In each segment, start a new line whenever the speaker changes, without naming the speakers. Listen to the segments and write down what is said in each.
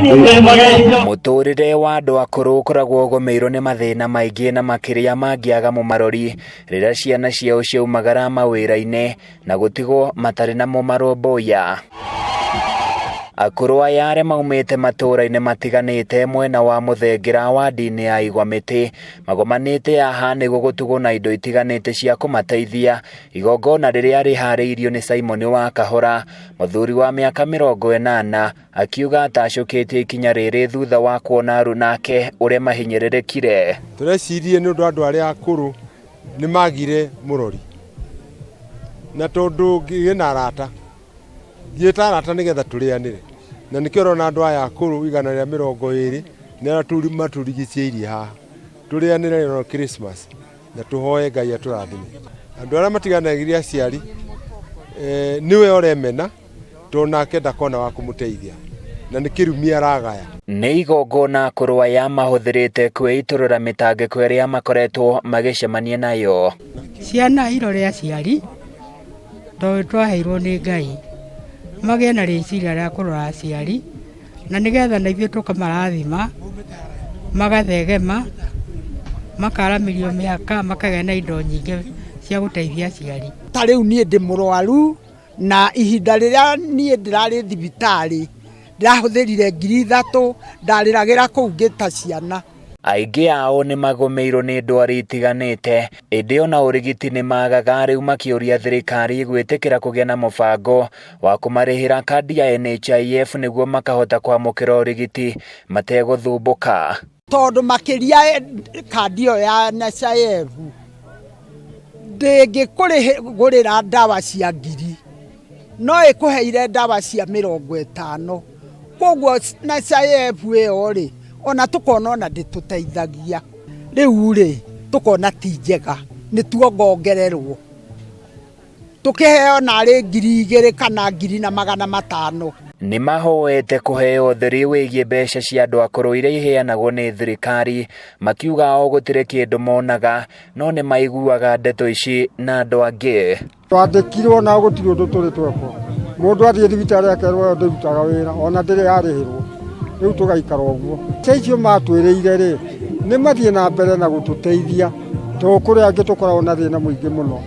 Mũtũrĩre wa andũ akũrũ ũkoragwo ũgũmĩirwo nĩ mathĩna maingĩ na makĩria mangĩaga mũmarori rĩrĩa ciana ciao ciaumagara mawĩra-inĩ na gũtigwo matarĩ na mũmarũmbũiya. Akũrũ aya arĩa maumĩte matũũra-inĩ matiganĩte mwena wa Mũthengera wadi-inĩ ya Igwamĩtĩ magomanĩte haha nĩguo gũtugwo na indo itiganĩte cia kũmateithia igongona rĩrĩa rĩharĩirio nĩ Simon wa Kahora, mũthuri wa mĩaka 80 akiuga atacũkĩtie ikinya rĩrĩ thutha wa kuona aruna ake ũrĩa mahinyĩrĩrĩkire.
Tũrecirie nĩ ũndũ andũ arĩa akũrũ nĩ magire mũrori, na tondũ ngĩgĩ na arata, ngĩta arata nĩgetha tũrĩanĩre, na nĩkĩo ũrona andũ aya akũrũ 120 nĩ arĩa matũrigicĩirie haha, tũrĩanĩre na Christmas na tũhoe Ngai atũrathime. Andũ arĩa matiganagĩria aciari, nĩwe ũremena, tondũ nake ndakona wa kũmũteithia, na nĩ kĩrumi aragaya.
Nĩ igongona akũrũ aya mahũthĩrĩte kwĩitũrũra mĩtangĩko ĩrĩa makoretwo magĩcemania nayo.
Ciana irore aciari tondũ twaheirwo nĩ Ngai, magĩe na rĩciria rĩa kũrora aciari, na nĩgetha na ithuĩ tũkamarathima, magathegema, makaramĩrio mĩaka, makagĩa na indo nyingĩ cia gũteithia aciari.
Ta rĩu niĩ ndĩ mũrwaru na ihinda rĩrĩa niĩ ndĩrarĩ thibitarĩ ndĩrahũthĩrire 3,000 ndarĩragĩra kũu ngĩta ciana.
Aingĩ ao nĩ magũmĩirwo nĩ ndwari itiganĩte, ĩndĩ ona ũrigiti nĩ magaga rĩu makĩũria thirikari gwĩtĩkĩra kũgĩa na mũbango wa kũmarĩhĩra kandi ya NHIF nĩguo makahota kwamũkĩra ũrigiti mategũthumbũka.
Tondũ makĩria kandi ĩyo ya NHIF ndĩngĩkũgũrĩra ndawa cia ngiri, no ĩkũheire ndawa cia 50. Koguo NHIF ĩyo rĩ, ona tũkona ona ndĩtũteithagia. Rĩu rĩ, tũkona ti njega, nĩ tuongongererwo. Tũkĩheo narĩ 2,000 kana 1,500.
Nĩ mahoete kũheo ũtheri wĩgiĩ mbeca cia andũ akũrũ iria iheanagwo nĩ thirikari, makiuga o gũtirĩ kĩndũ monaga, no nĩ maiguaga ndeto ici na andũ angĩ.
Twandĩkirwo na gũtirĩ ũndũ tũrĩ twekwo. Mũndũ athiĩ thibitarĩ akerwo ĩyo ndĩrutaga wĩra, ona ndĩrĩ yarĩhĩrwo. Rĩu tũgaikara ũguo. Mbeca icio matwĩrĩire rĩ, nĩ mathiĩ na mbere na gũtũteithia, tondũ kũrĩ angĩ tũkoragwo na thĩna mũingĩ mũno.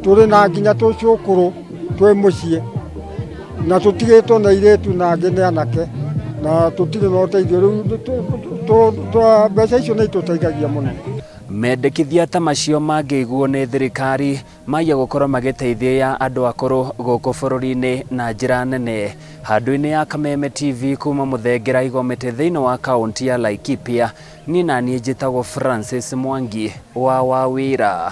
Tũrĩ na nginya tũcũkũrũ twĩ mũciĩ, na tũtigĩtwo na airĩtu na angĩ nĩ anake, na tũtirĩ na ũteithio. Rĩu mbeca icio nĩ itũteithagia mũno.
Mendekithia ta macio mangĩiguo nĩ thirikari maiya gũkorwo magĩteithia andũ akũrũ gũkũ bũrũri-inĩ na njĩra nene. Handũ-inĩ ya Kameme TV kuma Mũthengera Igomete thĩinĩ wa kaunti ya Laikipia, niĩ na niĩ njĩtagwo Francis Mwangi wa Wawĩra.